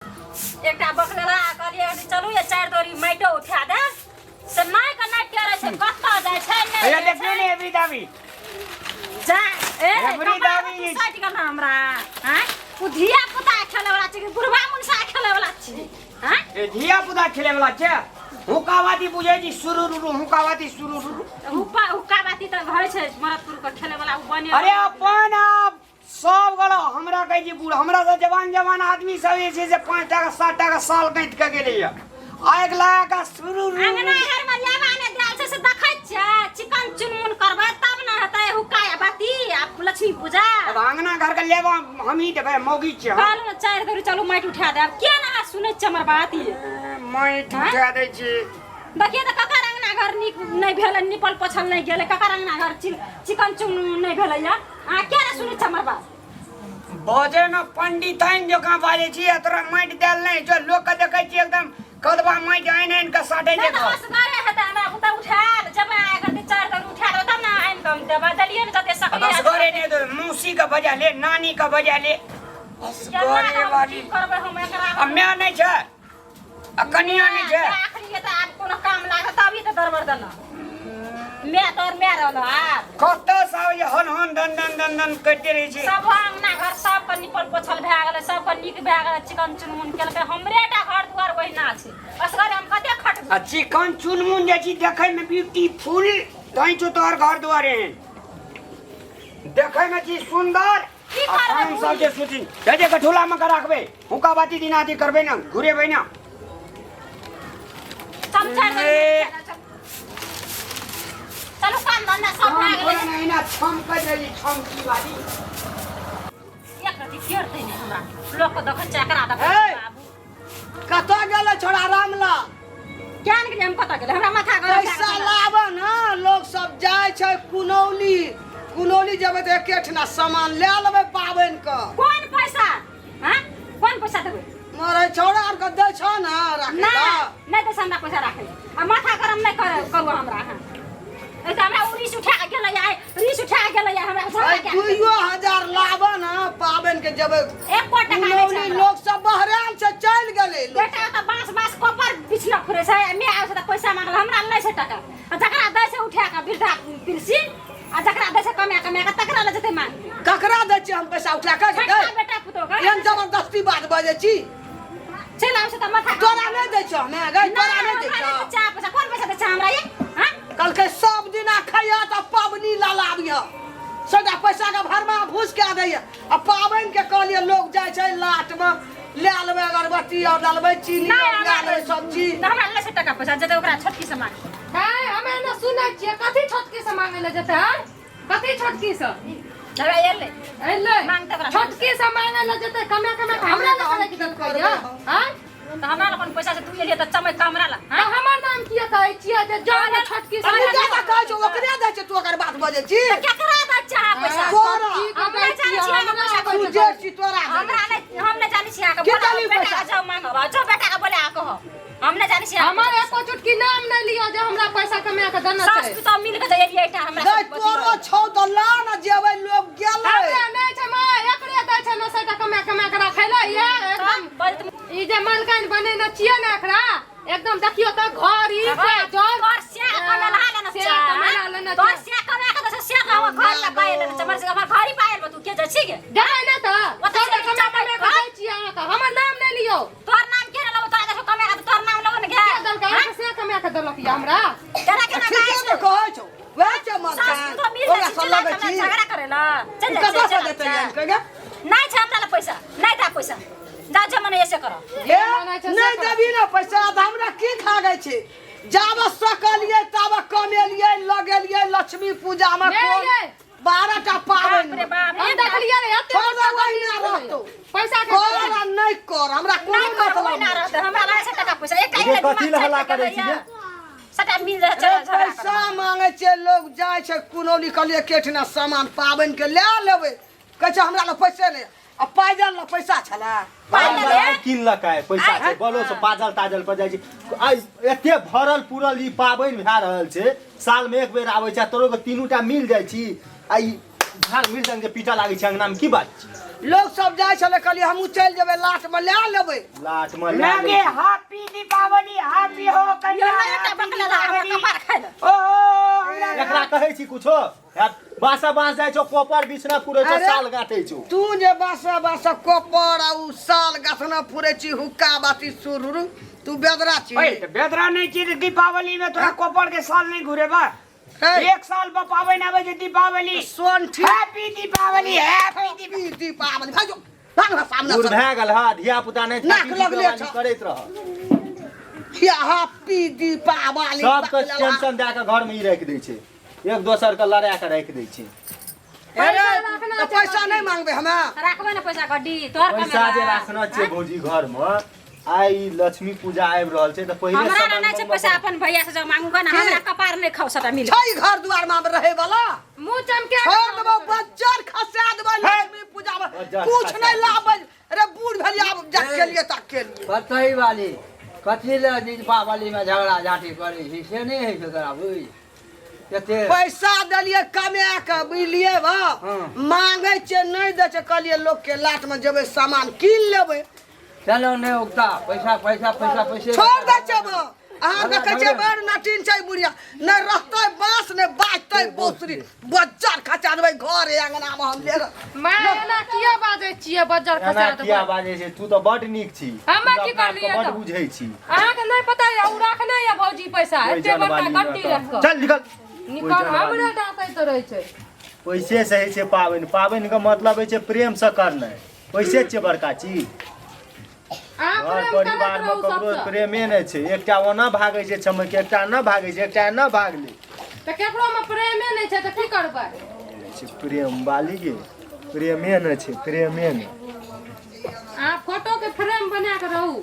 एकटा बकलेला कहलियै चलू ये चारि दोरी माटि उठा दे से नहि के नहि टेरै छै कतऽ जाइ छै नहि हैया जाइ देखियौ छै। ने एबरी दाबी जा ए एबरी कपार दाबी। पर तू सटि गेल हमरा आँय ओ धिया पुता खेले वाला छै कि बुढ़वा मुनसा खेले वाला छै आँय ए धिया पुता खेले वाला छै हुकावाती बुझै छी सुरु रुरु हुकावाती सुरु रुरु हुक्का हुक्का बाती तऽ घर छै मरद पुरुष के खेले वाला ओ बने अरे अपन आप सब गलो हमरा कहै छी बूढ़ हमरा से जवान जवान आदमी सब जे छै से 5 टाका 7 टाका साल गैत के गेलैया आगि लगा के शुरू अंगना घर में लेबा ने देल छै से देखै छियै चिकन चुनमुन करबै तब ने हेतै हुक्का आ बाती आ लक्ष्मी पूजा अब अंगना घर के लेबा हम ही देबै मौगी छियै हम। कहलहुँ ने चारि घड़ी चलू माटि उठा देब किया ने अहाँ सुनै छियै हमर बात ई माटि उठा दै छी देखिए तऽ ककर अंगना घर नीक नहि भेलै निपल पोछल नहि गेलै ककर अंगना घर चिकन चुनमुन नहि भेलै या अहाँ किया ने सुनै छियै हमर बात बजै मे पंडिताइन जकाँ बाजै छी आ तोरा माटि देल नहि छौ लोक के देखै छी एकदम कदबा माटि आनि आनि के साटै नहि छै तऽ घर असगरे हेतै हमरा बुते उठायल जेबै आइ घड़ी चारि घड़ी उठा देबै तब ने आनि कऽ हम देबै देलियै ने जते सकलियै असगरे नहि दे मौसी के बजा ले नानी के बजा ले असगरे वाली करबै हम एकरा आ माय नहि छै आ कनिया नहि छै अखनी तऽ आब कोनो काम लागत तभी तऽ दरबर देलक मैं तोर मैं रहल आब कतऽ से आबै छै हन हन दन दन दन दन करिते रहै छै सब अंगना घर सबके निपल पोछल भए गेलै सबके नीक भए गेलै चिकन चुनमुन केलकै हमरे टा घर दुआर ओहिना छै असगरे हम कते खटबै आ चिकन चुनमुन जे छी देखै मे ब्यूटीफुल तैं छौ तोहर घर दुआर एहन देखै मे छी सुन्दर की आ करबै काम सब जे सोची जे जे कठोला मे के राखबै हुक्का बाती दिन आदि करबै ना घुरेबै ना सब छोड़ि देबै। ए। चलू काम धंधा सब भए गेलै ना एना छमकै रही छमकी वाली एक रति फेरतै नहि हमरा लोक के देखै छै एकरा देखै हे। छै बाबू कतऽ गेलै छोड़ा रामलाल क्या ने गेलियै हम कतऽ गेलै हमरा माथा गरम भए पैसा गेल। लाबऽ ने लोग सब जाइ छै कुनौली कुनौली जेबै तऽ एकेठना सामान लए लेबै पाबनि के कोन पैसा हाँ कोन पैसा देबै मरे छौड़ा आरके दै छौ ने राखै नहि लए नहि दै छै हमरा पैसा राखै आ माथा गरम नहि करे करू हमरा अहाँ नहीं तऽ हमरा ओ रिस उठा के गेलै आइ रिस उठा के गेलै हमरा झगड़ा अरे कए के। 2000 लाबऽ ने पाबनि के जेबै एको टका नहि छै कुनौली हमरा। लोग सब बहरायल छै चलि गेलै लोग बेटा तऽ बाँस बाँस कपर बिछना फुरे छै आ my आबै छै तऽ पैसा मांगल हमरा नहि छै टका आ जकरा दै छै उठा के वृद्धा पेंशन आ जकरा दै छै कमा कमा के तकरा लऽ जेतै मांग ककरा दै छियै हम पैसा उठा के छोटका बेटा पुतोह के एहन जबरदस्ती बात बजै छी चलि आबै छै तऽ माथा तोरा नहि दै छौ हमे गै तोरा नहि दै छौ चा पैसा कोन पैसा दै छै हमरा ये हां कहलकै सब दिना खैया तऽ पबनी ललाबिह सबटा पैसा के भरमा भूस कए दैया आ पाबनि के कहलियै लोग जाइ छै लाट मे लए लेबै अगरबत्ती और लए लेबै चीनी नहि और लए हमरा लेबै सब्जी तऽ हमरा नहि छै टका पैसा जेतै ओकरा छोटकी से मांग है हमे ने सुनै छियै कथी छोटकी से मांगे ले जेतै हैं? कथी छोटकी से हमरा एलै एलै मांगतै ओकरा। छोटकी से मांगे ले जेतै कमे कमे के हमरा ने करे के देलकै करबै यऽ हम? हैं? तऽ हमरा लग कोन पैसा छै तू एलियै तऽ चमक के हमरा लग तऽ हमर नाम किया कहै छियै जे जाउ ने छोटकी से तू मांगे ज्यादा कहै छौ ओकरे दै छै तू ओकर बात बजै छी तऽ केकरा दै छै अहाँ पैसा तोरा हम नहि जानै छियै अहाँके पैसा तू जे छी तोरा दै हमरा नहि हम नहि जानै छियै अहाँके के बोलाउ देली बेटा पैसा? के जाउ मांगब जाउ बेटा के बोला कहब हम नहि जानै छियै हमर एको चुटकी नाम नहि लिअ जे हमरा पैसा कमा के देने सास छै पुतोह मिल के जे एलियै एहिठाम हमरा गै तोरो छौ तऽ ला ने जेबै लोग गेलै हमरा नहि छै माँ एकरे दै छै ने सैटा कमा कमा के राखै लए इएह एकदम ई जे मलकाइन बनेने छियै ने एकरा एकदम देखियौ तऽ घर ई काजल तोर से कमेला लेने से छै कमेला लेने तोर छै। से कमा के दै छै से हमर घर ला पाइ लेने छै हमर हमर घर ही पायल तू के जाइ छी गे देबै ने तऽ ओतऽ सभटा से कमा कमा के दै छियै अहाँके हमर नाम नहि लियौ तोर नाम के लेबो तोरा देखो कमे के तोर नाम लेबो ने गे के देलकै अहाँके से कमा के देलक यऽ हमरा केना केना ठीके तऽ कहै छौ वएह छै सास मलकान तो मिल ओकरा जाइ से छै लगै छी झगड़ा करे ला चल तू जा कतऽ से चल देतै जा। आनि के गे नहीं छै हमरा लग पैसा नहीं था पैसा जा जमाना ऐसे करो ए, नहि देबी ने पैसा तऽ हमरा की खा गै छै जाबऽ सकलियै ताबऽ कमेलियै लगेलियै लक्ष्मी पूजामे नहि, कोन नहि। 12 टा बाप रे पाबनि बाप हम देखलियै रे एते छोड़ दे ओहिना रहतौ पैसा के कर आ नहि कर हमरा कोनो नहीं कर मतलब ओहिना नहि रहते हमरा लागै छै टका पैसा एकटा ये एलै कथी दिमाग लए हल्ला चाटि करै के छी गेलैया। गे? सबटा मिल जाइ छै रे झगड़ा पैसा मांगे छै लोग जाइ छै कुनौली कहलियै केठना सामान पाबनि के लए लेबै कहै छै हमरा लग पैसे नहि आ पाइजल लग पैसा छलै पाइ आइ लए आइ किनलक आइ पैसा छै बलो से पाजल ताजल पर जाइ छै आइ एते भरल पुरल ई पाबनि भए रहल छै सालमे एक बेर आबै छै आ तोरो के तीनू टा मिल जाइ छी आ ई झाड़ मिर्चन के पीटा लागै छै अंगना मे की बात छै लोग सब जाइ छलै, कहलियै हमहूँ चलि जेबै, लाटमे लए लेबै। लाट में मैं गे हैप्पी दीपावली, हैप्पी हो कन्या, यो नहि एकटा हैप्पी बकला हमरा दीपावली। कपार खाइ ले। ओहो हमरा एकरा कहै छी कुछो, बासा बांस जाइ छौ, कोपर बिछना पुरै छौ, अरे। साल गाँठै छौ। तू जे बासा बासा कोपर आ उ साल गाथना फुरै छी, हुक्का बाती सुरु, तू बेदरा छी। ओए तऽ बेदरा नहि छी तऽ दीपावली में तोरा कोपर के साल नहीं घुरेबा? हे। एक साल पर पाबनि आबै छै दीपावली। सोन ठीक। Happy Deepavali, happy Deepavali, Deepavali. भागो भाग ना सामने बूढ़ से। भए गेल हा, धिया पुता नहि नाक हैप्पी लगले दीपावली छौ। करैत रह। या हैप्पी दीपावली। सबके टेंशन दए के घर में ई राखि दै छै, एक दोसर के लड़ा के राखि दै छै। अरे, पैसा राखना तऽ छै पैसा बाकी। नहि मांगबै हमे। राखबै ने पैसा गड्डी तोहर पैसा जे कमेला। राखना छै भौजी घर में, आइ ई लक्ष्मी पूजा आबि रहल छै तऽ पहिले हमरा सामान नहि छै मंगबऽ पैसा, अपन भैया से जब मांगू ने, की? हमरा कपार नहि खाउ सबटा मिल। छै घर दुआर मे रहे वाला? मुँह चमका के छोड़ देबो, बज्जर खसा देबो लक्ष्मी पूजा मे। बज्जर कुछ खसा नहि देबो। लाबै रे, बूढ़ भेलियै आब, जा के लिए ता के लिए। कतई वाली कथी ले दीपावली में झगड़ा झाँटी करै छी, से नहि होइ छै तोरा बुझ एते। पैसा देलियै कमा के, बुझलियै बा? हाँ। मांगै छियै नहि दै छै। कहलियै लोक के लाट मे जेबै, सामान कीन लेबै। चलो नहि उगता, पैसा पैसा पैसा पैसे। छोड़ दै छै बा। अहाँके झगड़ा- कहै छै झगड़ा। बड़ नटीन छै बुढ़िया, नहि रहतै बाँस नहि बाजतै बौसरी, बज्जर खचा देबै घर अंगना मे हम ले। माय, एना किया बाजै छियै बज्जर एना खसा किया देबै? बाजै छै? तू तऽ बड नीक छी। हमे तू तऽ की अपना आपके करलियै बड तऽ? बुझै छी। अहाँके नहि पता यऽ, ओ राखने यऽ भौजी पैसा ओहि एते बड़का जनवाली गड्डी लऽ राख कऽ। कऽ। चल निकल ओहि निकल, जनवाली। हमरे डाँटैत रहै छै। पैसे से होइ छै पाबनि। पाबनि के मतलब होइ छै प्रेम से करनाइ। पैसे छियै बड़का चीज? अहाँ घर प्रेम परिवार करैत मे रहू ककरो सबसँ। प्रेमे नहि छै। एकटा ओना भागै छै छमकि, एकटा एना भागै छै, एकटा एना भागलै। तऽ केकरो मे प्रेमे नहि छै तऽ की करबै? छै प्रेम वाली के प्रेमे नहि छै, प्रेमे नहि। अहाँ फोटो के फ्रेम बना कऽ रहू।